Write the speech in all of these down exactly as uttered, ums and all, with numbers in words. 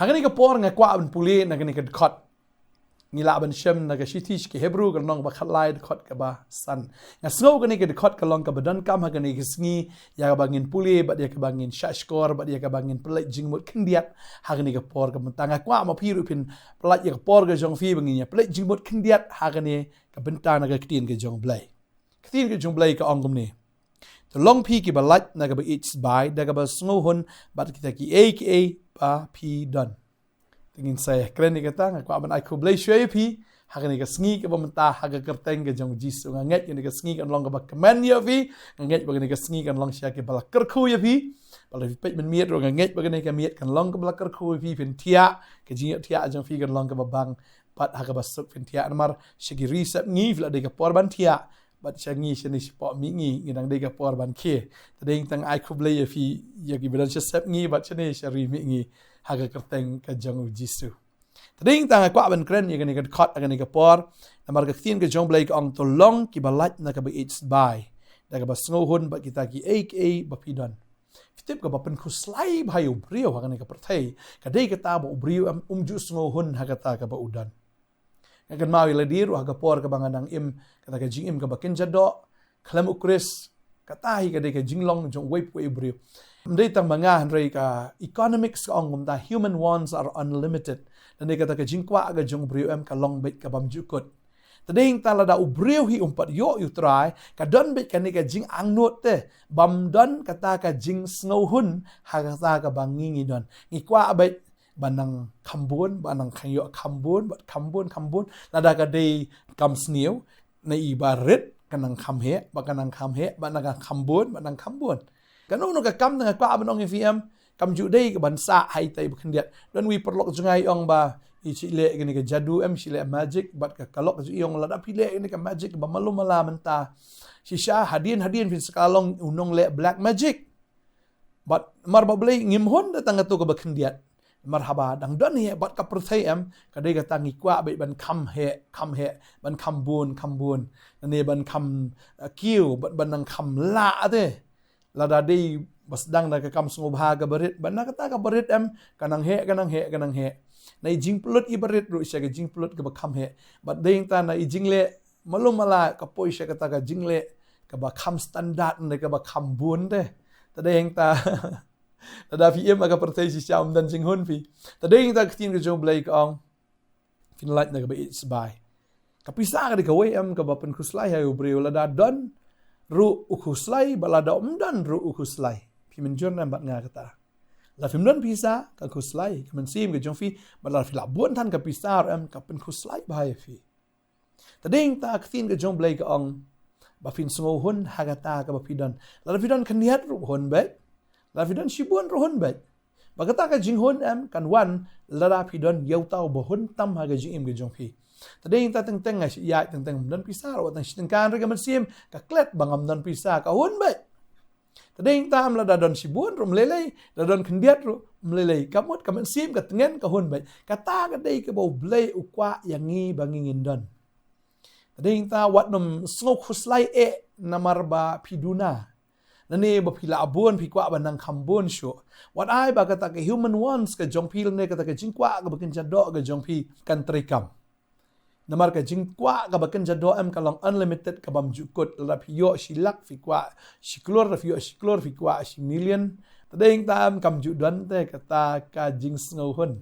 Ha kane ka por nga kwah ban pule na kane ka dkhot. Ngi lah ban shem na ka shithi sha ki Hebru ka lynnong ba khatlai dkhot kaba san. Nga sngew kane ka dkhot ka long kaba donkam ha kane ka sngi, ïa kaba ngin pule bad ïa kaba ngin shahshkor bad ïa kaba ngin pynleit jingmut khyndiat ha kane ka por. Ka mynta nga kwah ma phi ruh phin pynleit ïa ka por ka jong phi ba ngin ïa pynleit jingmut khyndiat ha kane ka bynta na ka ktien ka jong Blei. Ka ktien ka jong Blei ka ong kumne: To long phi kiba lait na kaba ïeit sbai da kaba sngewhun bad kita kiei kiei ba phi don. Te ngin sa kren ïa kata. Nga kwah ban ai khublei shuwa ïa phi ha kane ka sngi kaba mynta ha ka kyrteng ka jong Jisu. Nga ngeit kane ka sngi kan long kaba kmen ïa phi. Nga ngeit ba kane ka sngi kan long shisha kaba la kyrkhu ïa phi. Ba la phi peit mynmiet ruh nga ngeit ba kane ka miet kan long kaba la kyrkhu ïa phi, phin thiah, ka jingïohthiah jong phi kan long kaba bang bad ha kaba suk phin thiah. Namar sha ki ri sepngi phi la dei ka por ban thiah, bad sha ngi shane shapoh mihngi ngi dang dei ka por ban khie. Te dei tang ai khublei ïa phi ïa kiba don sha sepngi bad shane sha ri mihngi ha ka kyrteng ka jong u Jisu. Te dei tang nga kwah ban kren ïa kane ka dkhot ha kane ka por. Namar ka ktien ka jong Blei ka ong: To long kiba lait na kaba ïeit sbai da kaba sngewhun bad kita kiei kiei ba phi don. Phi tip kaba pynkhuslai bha ïa u briew ha kane ka pyrthei ka dei kata ba u briew em um ju sngewhun ha kata kaba u don. Nga kynmaw ïa lade ruh ha ka por kaba nga dang im kata ka jingim kaba kynja doh khlem u Khrist, kata hi ka dei ka jinglong jong uwei pa uwei u briew. Ym dei tang ma nga hynrei ka economics ka ong kumta: human wants are unlimited. Lane kata ka jingkwah ka jong u briew em ka long beit ka bym ju kut. Te dei tang lada u briew hi um pat ïoh ïa u Trai, ka don beit kane ka jingangnud te bym don kata ka jingsngewhun ha kata kaba ngi ngi don. Ngi kwah beit ban nang kham bun, ban nang kham ïoh kham bun, bad kham bun kham bun. Lada ka dei kam sniew, na i ba rit ka nang kham heh, ba ka nang kham heh, ba nang kham bun, ba nang kham bun. Kano kano ka kam te nga kwah ban ong ïa phi em, kam ju dei ka ban sah ha itai ba khyndiat. Don uwei u paralok jong nga i ong ba i shu leh kane ka jadu em, shu leh magic, bad ka, ka lok ju i ong lada phi leh kane ka magic ba malu mala mynta, shisha hadien hadien phin sa ka long u nongleh black magic. Bad namar ba Blei ngim hun da tang kato kaba khyndiat. Namar haba dang don heh bad ka pyrthei em, ka dei kata ngi kwah beit ban kham heh, kham heh, ban kham bun, kham bun. Lane ban kham, eh, kiew, bad ban nang kham lah te. Lada dei ba sdang da ka kam sngewbha kaba rit, bad na kata kaba rit em, ka nang heh, ka nang heh, ka nang heh. Na i jingpynlut i ba rit ruh sha ka jingpynlut kaba kham heh. Bad dei tang na i jingleh malu mala ka poi sha kata ka jingleh kaba kham standard ne kaba kham bun te. Te dei tang lada phi im ha ka pyrthei shisha ym don jinghun phi. Te dei tang ka ktien ka jong Blei ka ong: Phin lait na kaba ïeit sbai. Ka pisa ka dei kawei em kaba pynkhuslai ha u briew, lada don ruh u khuslai, bad lada ym don ruh u khuslai. Phi mynjur ne em bad nga kata? Lada phim don pisa ka khuslai, ka mynsiem ka jong phi, bad lada phi la bun than ka pisa ruh em ka pynkhuslai bha ïa phi. Te dei tang ka ktien ka jong Blei ka ong ba phin sngewhun ha kata kaba phi don. Lada phi don khyndiat ruh hun beit. Lada phi don shibun ruh hun beit. Ba kata ka jinghun em kan wan lada phi don ïa uta uba hun tam ha ka jingim ka jong phi. Te dei tang teng teng nga shu ïaid teng teng ym don pisa ruh, wat tang shi tyngka hynrei ka mynsiem ka klet ba ngam don pisa, ka hun beit. Te dei tang em lada don shibun ruh ym lei lei, lada don khyndiat ruh ym lei lei. Ka mut ka mynsiem ka tngen ka hun beit. Kata ka dei kaba u Blei u kwah ïa ngi ba ngi ngin don. Te dei tang wat nym sngew khuslai eh namar ba phi duna, lane ba phi la bun phi kwah ban nang kham bun shuh. Wat ai ba kata ka human wants ka jong phi lane kata ka jingkwah kaba kynja doh ka jong phi kan treikam. Namar ka jingkwah kaba kynja doh em ka long unlimited, ka bym ju kut. Lada phi ïoh shi lak phi kwah shi klur, lada phi ïoh shi klur phi kwah shi million. Te dei tang em kam ju don te kata ka jingsngewhun.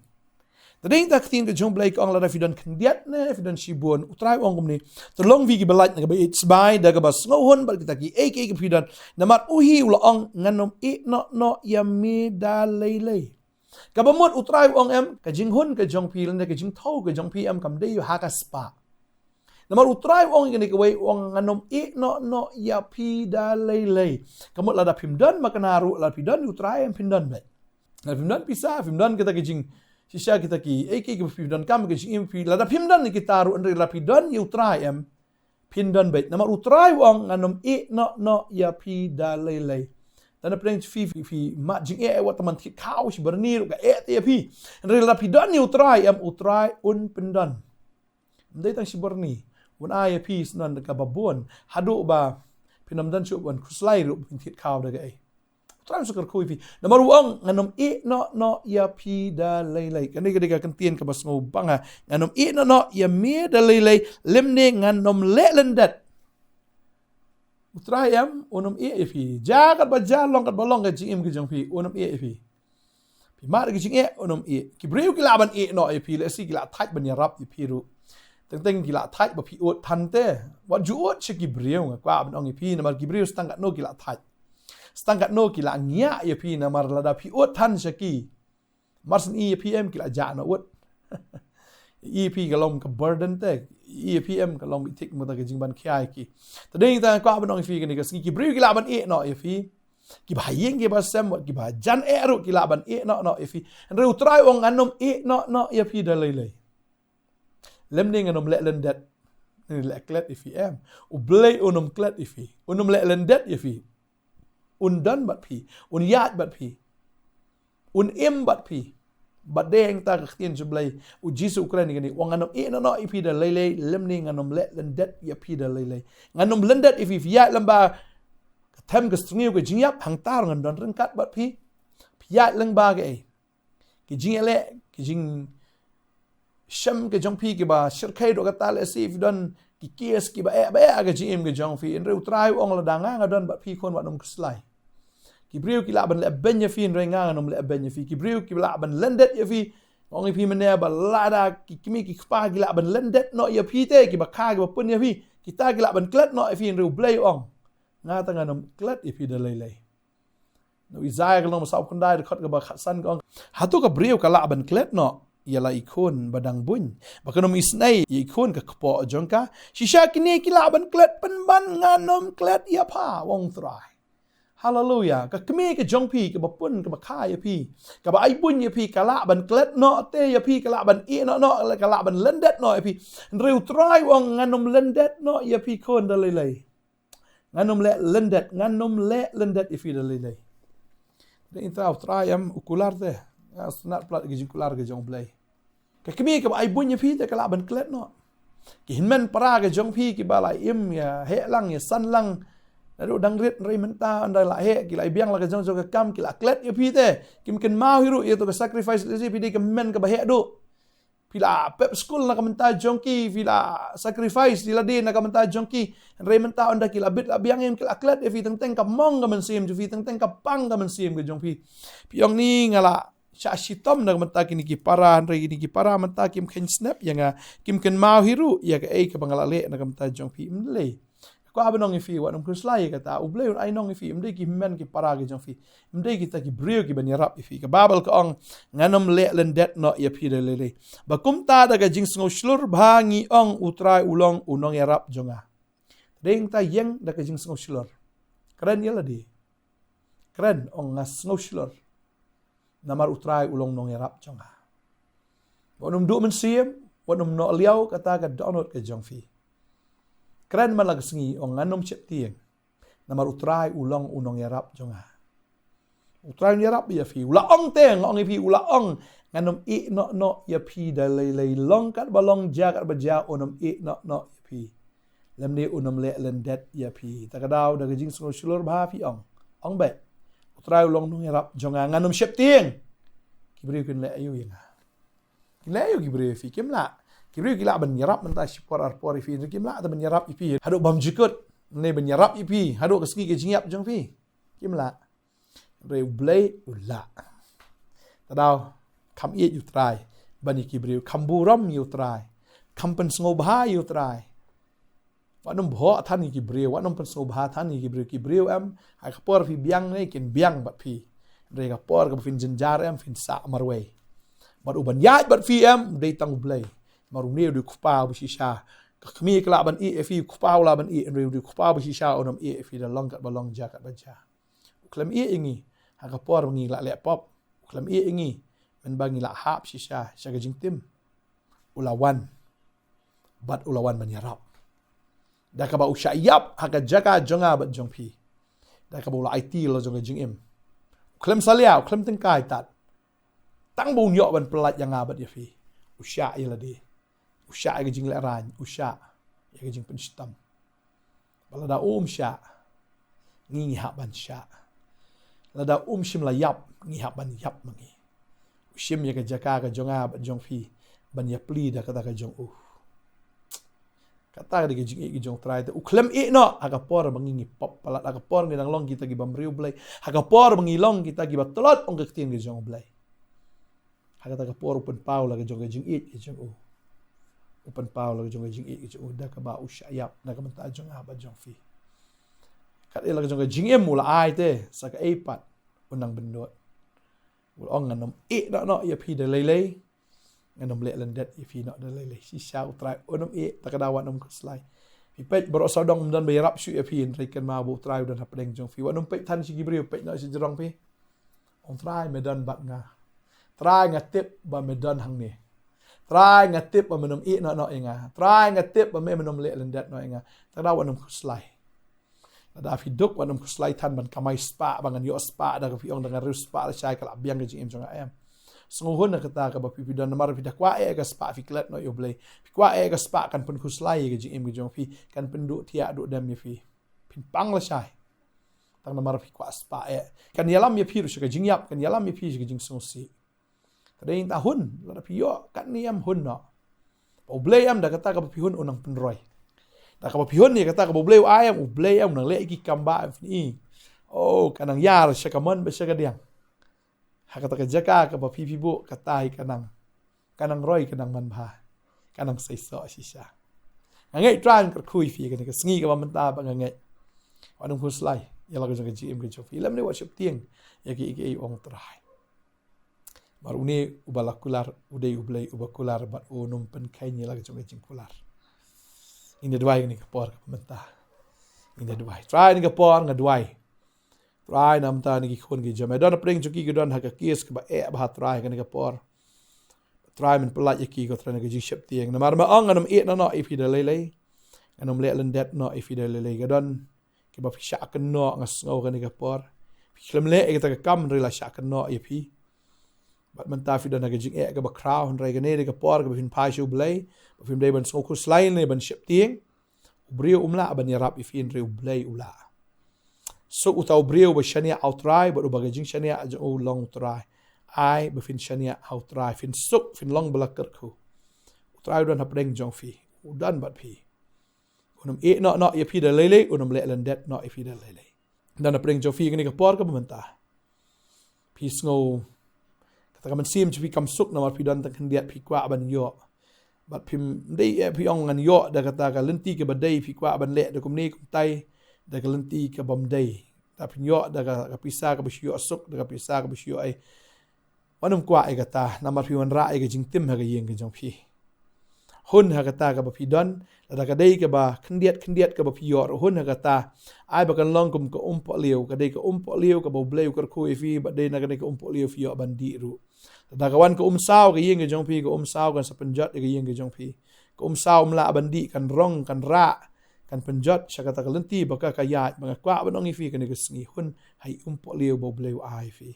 Te dei tang ka ktien ka jong Blei ka ong lada phi don khyndiat ne phi don shibun, u Trai u ong kumne: To long phi kiba lait na kaba ïeit sbai da kaba sngewhun bad kita kiei kiei ba phi don. Namar u hi u la ong: Ngan ym ïeh noh noh ïa me da lei lei. Kaba mut u Trai u ong em, ka jinghun ka jong phi lane ka jingthew ka jong phi em kam dei ha ka spah. Namar u Trai u ong ïa kane kawei, u ong: Ngan ym ïeh noh noh ïa phi da lei lei. Ka mut lada phim don makna ruh, lada phi don ïa u Trai em phin don beit. Lada phim don pisa, phim don kata ka jing, shisha kita kiei kiei ba phi donkam ka jingim phi, lada phim don ïa kita ruh hynrei lada phi don ïa u Trai em phin don beit. Namar u Trai u ong: Ngan ym ïeh noh noh ïa phi da lei lei. Te na pdeng phi, phi, phi mad jingeh wat tang ban thied khaw shi byrni ruh ka eh te ïa phi. Hynrei lada phi don ïa u Trai em, u Trai un pyndon. Ym dei tang shi byrni, un ai ïa phi snon kaba bun haduh ba phin ym don shuh ban khuslai ruh phin thied khaw da kaei. U Trai un sa kyrkhu ïa phi. Namar u ong, ngan ym ïeh noh noh ïa phi da lei lei. Kane ka dei ka kyntien kaba sngewbha nga. Ngan ym ïeh noh noh ïa me da lei lei. Lymne ngan ym leh lyndet. U Trai em, un ym ïeh ïa phi. Jia katba jia, long katba long ka jingim ka jong phi, un ym ïeh ïa phi. Phi mad ka jingeh, un ym ïeh. Ki briew ki lah ban ïeh noh ïa phi, lehse ki lah thait ban ïarap ïa phi ruh. Teng teng ki lah thait ba phi ud than te. Wat ju ud sha ki briew, nga kwah ban ong ïa phi, namar ki briew sa tang katno ki lah thait. Sa tang katno ki lah ngiah ïa phi, namar lada phi ud than sha ki, mar syn ïa phi em ki lah jah noh ud. Ïa phi ka long ka burden te. Ïa phi em ka long bit thik mynta ka jingban khia ïa ki. Te dei tang kwah ban ong ïa phi kane ka sngi, ki briew ki lah ban ïeh noh ïa phi. Kiba ha ïing kiba sem, kiba ha jan eh ruh ki lah ban ïeh noh noh ïa phi. Hynrei u Trai u ong, ngan ym ïeh noh noh ïa phi da lei lei. Lymne ngan ym leh lyndet. Ngan leh klet ïa phi em. U Blei un ym klet ïa phi. Un ym leh lyndet ïa phi. Un don bad phi. Un ïaid bad phi. Un im bad phi. Bad dei hangta ka ktien jong U Blei. U Jisu u kren ïa kane, u ong, ngan ym ïeh noh noh ïa phi da lei lei, lymne ngan ym leh lyndet ïa phi da lei lei. Ngan ym lyndet ïa phi, phi ïaid lyngba ka them ka sngew ka jingïap, hangta ruh ngan don ryngkat bad phi. Phi ïaid lyngba kaei, ki jingïaleh, ki jingshem ka jong phi kiba shyrkhei ruh kata, lehse phi don ki case kiba eh ba eh ha ka jingim ka jong phi. Hynrei u Trai u ong, lada nga nga don bad phi khun, wat nym khuslai. Ki briew ki lah ban leh beiñ ïa phi, hynrei nga ngan ym leh beiñ ïa phi. Ki briew ki lah ban lyndet ïa phi. Nga ong ïa phi mynne ba lada ki kmie ki kpa ki lah ban lyndet noh ïa phi te, kiba kha kiba pun ïa phi, kita ki lah ban klet noh ïa phi, hynrei U Blei u ong, nga te ngan ym klet ïa phi da lei lei. Na u Isaïah ka lynnong ba sawphew khyndai, dkhot kaba khatsan ka ong, hato ka briew ka lah ban klet noh ïa la i khun ba dang buiñ, ba kan ym isynei ïa i khun ka kpoh jong ka? Shisha kine ki lah ban klet pynban, ngan ym klet ïa pha, u ong U Trai. Haleluia. Ka kmie ka jong phi kaba pun, kaba kha ïa phi, kaba ai buiñ ïa phi, ka lah ban klet noh te ïa phi, ka lah ban ïeh noh noh, ka lah ban lyndet noh ïa phi. Hynrei U Trai u ong, ngan ym lyndet noh ïa phi khun da lei lei. Ngan ym leh lyndet, ngan ym leh lyndet ïa phi da lei lei. Dei hangta U Trai em u kular te. Nga sngewtynnat palat ïa ka jingkular ka jong U Blei. Ka kmie kaba ai buiñ ïa phi te ka lah ban klet noh. Ki hynmen para ka jong phi kiba la im ïa heh lang, ïa san lang, naduh dang rit, hynrei mynta ynda la heh, ki la biang la ka jong jong ka kam, ki la klet ïa phi te. Kim kynmaw hi ruh ïa to ka sacrifice, lehse phi dei ka hynmen kaba heh duh. Phi la pep skul na ka bynta jong ki, phi la sacrifice ïa lade na ka bynta jong ki. Hynrei mynta ynda ki la bit la biang im, ki la klet ïa phi, teng teng ka mong ka mynsiem jong phi, teng teng ka pang ka mynsiem ka jong phi. Phi ong, ni nga la shah shitom na ka bynta kine ki para, hynrei kine ki para mynta kim kheiñ snep ïa nga, kim kynmaw hi ruh ïa kaei kaba nga la leh na ka bynta jong phi. Ym lei. Nga kwah ban ong ïa phi, wat nym khuslai ïa kata. U Blei un ai nong ïa phi, ym dei ki hynmen ki para ki jong phi. Ym dei kita ki briew kiban ïarap ïa phi. Ka Baibl ka ong, ngan ym leh lyndet noh ïa phi da lei lei. Ba kumta da ka jingsngewshlur bha ngi ong, U Trai u long u nongïarap jong nga. Dei hangta ïeng da ka jingsngewshlur. Kren ïa lade. Kren, ong, nga sngewshlur. Namar U Trai u long nongïarap jong nga. Wat nym duh mynsiem, wat nym noh liaw, kata ka dohnud ka jong phi. Kren man la ka sngi, ong, ngan ym sheptieng. Namar U Trai u long u nongïarap jong nga. U Trai un ïarap ïa phi. U la ong te, nga ong ïa phi, u la ong, ngan ym ïeh noh noh ïa phi da lei lei, long katba long, jia katba jia, un ym ïeh noh noh ïa phi. Lymne un ym leh lyndet ïa phi. Ta ka daw da ka jingsngewshlur bha phi ong, ong beit, U Trai u long nongïarap jong nga, ngan ym sheptieng. Ki briew kin leh aïu ïa nga? Kin leh aïu ki briew ïa phi? Kim lah. Ki briew ki lah ban ïarap mynta shipor arpor ïa phi, hynrei kim lah te ban ïarap ïa phi haduh bymjukut, ne ban ïarap ïa phi haduh ka sngi ka jingïap jong phi. Kim lah. Hynrei U Blei u lah. Ta daw, kham ïeit ïa U Trai ban ïa ki briew, kham burom ïa U Trai, kham pynsngewbha ïa U Trai. Wat nym bhoh than ïa ki briew, wat nym pynsngewbha than ïa ki briew. Ki briew em, ha ka por phi biang ne kin biang bad phi. Hynrei ka por kaba phin jynjar em, phin sah marwei. Bad uban ïaid bad phi em, u dei tang U Blei. Namar une u dei u Kpa uba shisha. Ka kmie ka lah ban ïeh ïa phi, u kpa u lah ban ïeh, hynrei u dei u Kpa uba shisha, un ym ïeh ïa phi da long katba long, jia katba jia. U khlem ïeh ïa ngi ha ka por ba ngi la leh pop. U khlem ïeh ïa ngi mynba ngi la hap shisha sha ka jingtim. U la wan. Bad u la wan ban ïarap. Da kaba u shah ïap ha ka jaka jong nga bad jong phi. Da kaba u la aiti la jong ka jingim. U khlem salia, u khlem tyngkai tad. Tang ba un ïoh ban pyllait ïa nga bad ïa phi. U shah ïa lade. U shah ïa ka jinglehrain, u shah ïa ka jingpynshitom. Ba lada um shah, ngi ngi hap ban shah. Lada um shym la ïap, ngi hap ban ïap ma ngi. U shim ïa ka jaka ka jong nga bad jong phi ban ïapli da kata ka jong u. Kata ka dei ka jingïeit ka jong u Trai te u khlem ïeh noh ha ka por ba ngi ngi pop palat, ha ka por ngi dang long kita kiba mriew Blei, ha ka por ba ngi long kita kiba tlot ong ka ktien ka jong u Blei. Ha kata ka por u pynpaw la ka jong ka jingïeit ka jong u. U pynpaw la ka jong ka jingïeit ka jong u da kaba u shah ïap na ka bynta jong nga bad jong phi. Kat ïa la ka jong ka jingim u la ai te sa kaei pat u nang byndot. U la ong ngan ym ïeh noh noh ïa phi da lei lei. Ngan ym leh lyndet ïa phi noh da lei lei. Shisha u Trai un ym ïeh, ta ka daw wat nym khuslai. Phi peit baroh sawdong ym don ba ïarap shuh ïa phi, hynrei kynmaw ba u Trai u don hapdeng jong phi. Wat nym peit than sha ki briew, peit noh sha jrong phi. Ong Trai me don bad nga. Trai nga tip ba me don hangne. Trai nga tip ba me nym ïeh noh noh ïa nga. Trai nga tip ba me me nym leh lyndet noh ïa nga. Ta ka daw wat nym khuslai. Lada phi duk wat nym khuslai than ban kamai spah, ba ngan ïoh spah, da ka phi ong da ngan riewspah lashai ka la biang ka jingim jong nga em. Sngewhun na kata kaba phi phi don namar phi da kwah eh ka spah phi klet noh ïa u Blei. Phi kwah eh ka spah kan pynkhuslai ïa ka jingim ka jong phi, kan pynduh thiah duh dem ïa phi. Phin pang lashai. Tang namar phi kwah spah eh. Kan ïalam ïa phi ruh sha ka jingïap, kan ïalam ïa phi sha ka jingsngewsih. Te dei ta hun, lada phi ïoh katne em hun noh. Ba u Blei em da kata kaba phi hun u nang pynroi. Da kaba phi hun ïa kata kaba u Blei u ai em, u Blei em u nang leh ïa ki kam ba em phin i. Oh, ka nang ïar sha ka mon bad sha ka diang. Ha kata ka jaka kaba phi phi buh kata hi ka nang. Ka nang roi ka nang manbha. Ka nang seisoh shisha. Nga ngeit Trai un kyrkhu ïa phi kane ka sngi kaba mynta ba nga ngeit. Wat nym khuslai ïa la ka jong ka jingim ka jong phi. Lymne wat sheptieng ïa kiei kiei u ong u Trai. Namar une uba la kular, u dei u Blei uba kular bad un ym pynkheiñ ïa la ka jong ka jingkular. Ngin ïa duwai kane ka por kaba mynta. Ngin ïa duwai. Trai kane ka por nga duwai. Trai namar kine ki khun ki jong me. Don hapdeng jong ki ki don ha ka case kaba eh bha Trai kane ka por. Trai men pyllait ïa ki ko Trai na ka jingsheptieng. Namar me ong ngan ym ïeh noh noh ïa phi da lei lei. Ngan ym leh lyndet noh ïa phi da lei lei. Ka don kiba phi shah kynnoh nga sngew kane ka por. Phi khlem leh ïa kata ka kam hynrei la shah kynnoh ïa phi. Bad mynta phi don ha ka jingeh kaba khraw hynrei kane dei ka por kaba phin phai sha u Blei. Ba phim dei ban sngew khuslai ne ban sheptieng. U briew um lah ban ïarap ïa phi hynrei u Blei u lah. Suk uta u briew ba shaniah ha u Trai bad uba ka jingshaniah jong u long u Trai. Ai ba phin shaniah ha u Trai, phin suk, phin long ba la kyrkhu. U Trai u don hapdeng jong phi. U don bad phi. Un ym ïeh noh noh ïa phi da lei lei, un ym leh lyndet noh ïa phi da lei lei. Don hapdeng jong phi kane ka por kaba mynta. Phi sngew kata ka mynsiem jong phi kam suk namar phi don tang khyndiat phi kwah ban ïoh. Bad phim dei eh phi ong ngan ïoh da kata ka lynti kaba dei, phi kwah ban leh da kumne kumtai da ka lynti kaba ym dei. Da phin ïoh da ka, ka pisa kaba shu ïoh suk, da ka pisa kaba shu ïoh ei. Wat nym kwah ïa kata, namar phi wanrah ïa ka jingtim ha ka ïing ka jong phi. Hun ha kata kaba phi don, lada ka dei kaba khyndiat khyndiat kaba phi ïoh ruh hun ha kata. Ai ba kan long kum ka umpohliew, ka dei ka umpohliew kaba u Blei u kyrkhu ïa phi, ba dei na ka dei ka umpohliew phi ïoh ban dih ruh. Lada ka wan ka umsaw ka ïing ka jong phi, ka umsaw kan sa pynjot ïa ka ïing ka jong phi. Ka umsaw um lah ban dih, kan rong, kan rah, kan pynjot sha kata ka lynti ba ka ka ïaid. Ba nga kwah ban ong ïa phi kane ka sngi, hun ha i umpohliew ba u Blei u ai ïa phi.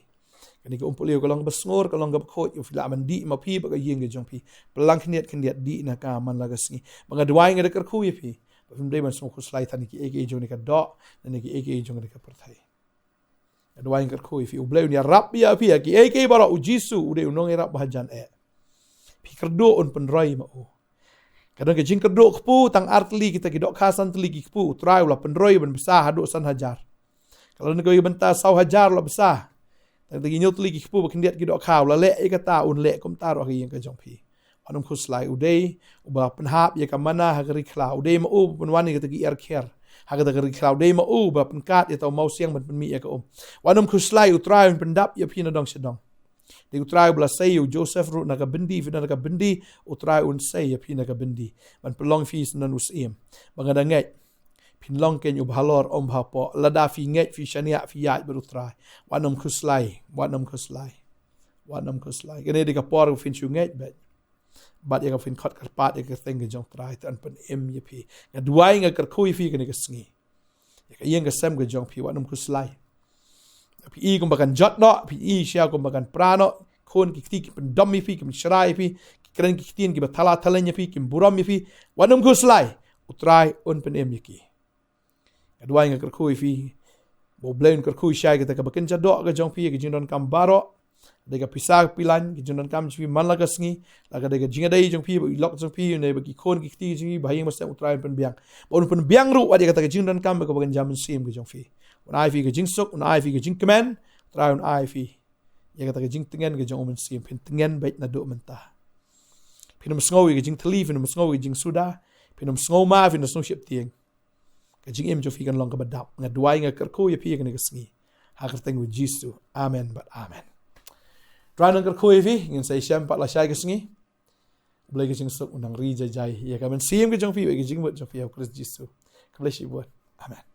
Kane ka umpohliew ka long kaba sngur, ka long kaba khuid, ïa phi lah ban dih ma phi bad ka ïing ka jong phi. Pynlang khyndiat khyndiat dih na ka man la ka sngi. Ba nga duwai nga da kyrkhu ïa phi. Ba phim dei ban sngew khuslai than ïa kiei kiei jong kane ka doh, ne ïa kiei kiei jong kane ka pyrthei. Nga duwai nga kyrkhu ïa phi, u Blei un ïarap ïa phi ha kiei kiei baroh, u Jisu u dei u nongïarap ba hajan eh. Phi kyrduh un pynroi ma u. Ka don ka jingkyrduh kpu tang ar tylli kita ki dohkha san tylli ki kpu, u Trai u la pynroi ban bsa haduh san hajar. Ka la don ka bynta saw hajar u la bsa. Tang kita ki hynñiew tylli ki kpu ba khyndiat ki dohkha, u la leh ïa kata, un leh kumta ruh ha ka ïing ka jong phi. Wat nym khuslai, u dei uba pynhap ïa ka manna ha ka ri khlaw, u dei ma u ba pynwan ïa kata ki ïar kher ha kata ka ri khlaw, u dei ma u ba pynkad ïa uta u mawsiang ban pynmih ïa ka um. Wat nym khuslai, u Trai un pyndap ïa phi na dong sha dong. Dei u Trai uba la sei ïa u Joseph ruh na ka byndi, phi don na ka byndi, u Trai un sei ïa phi na ka byndi ban pynlong ïa phi syndon u syiem. Ba nga da ngeit phin long keiñ uba halor ym uba hapoh. Lada phi ngeit, phi shaniah, phi ïaid bad u Trai, wat nym khuslai, wat nym khuslai. Wat nym khuslai. Kane dei ka por ba phin shu ngeit beit. Bad ïa ka phin khot kyrpad ïa ka kyrteng ka jong u Trai, te un pynim ïa phi. Nga duwai nga kyrkhu ïa phi kane ka sngi. Ïa ka ïing ka sem ka jong phi, wat nym khuslai. Phi i kumba kan jot noh, phi i sha kumba kan pra noh. Khun ki kti ki pyndom ïa phi, ki pynshrai ïa phi, ki kren ki ktien kiba thala thalaiñ ïa phi, ki burom ïa phi. Wat nym khuslai. U Trai un pynim ïa ki. Nga duwai nga kyrkhu ïa phi. Ba U Blei un kyrkhu shai kata kaba kynja doh ka jong phi, ka jingdonkam baroh. Dei ka pisa ka pilan, ka jingdonkam jong phi man la ka sngi, la ka dei ka jingïadei jong phi bad i lok jong phi, ne bad ki khun ki kti jong phi, ba ha ïing ba sem U Trai un pynbiang. Ba un pynbiang ruh wat ïa kata ka jingdonkam bad kaba kynja mynsiem ka jong phi. Un ai phi ka jingsuk, un ai phi ka jingkmen, U Trai un ai phi ïa kata ka jingtngen ka jong U Mynsiem, phin tngen beit naduh mynta. Phin ym sngew ïa ka jingthylli, phin ym sngew ïa ka jingsuda, phin ym sngew ma, phin ym sngew sheptieng. Ka jingim jong phi kan long kaba dap. Nga duwai, nga kyrkhu ïa phi ïa kane ka sngi. Ha ka kyrteng U Jisu. Amen bad amen. Trai un nang kyrkhu ïa phi, ngin sa ïashem pat lashai ka sngi. U Blei ka jingsuk un nang ri jai jai ïa ka mynsiem ka jong phi, ïa ka jingmut jong phi ha U Khrist Jisu. Khublei shibun. Amen.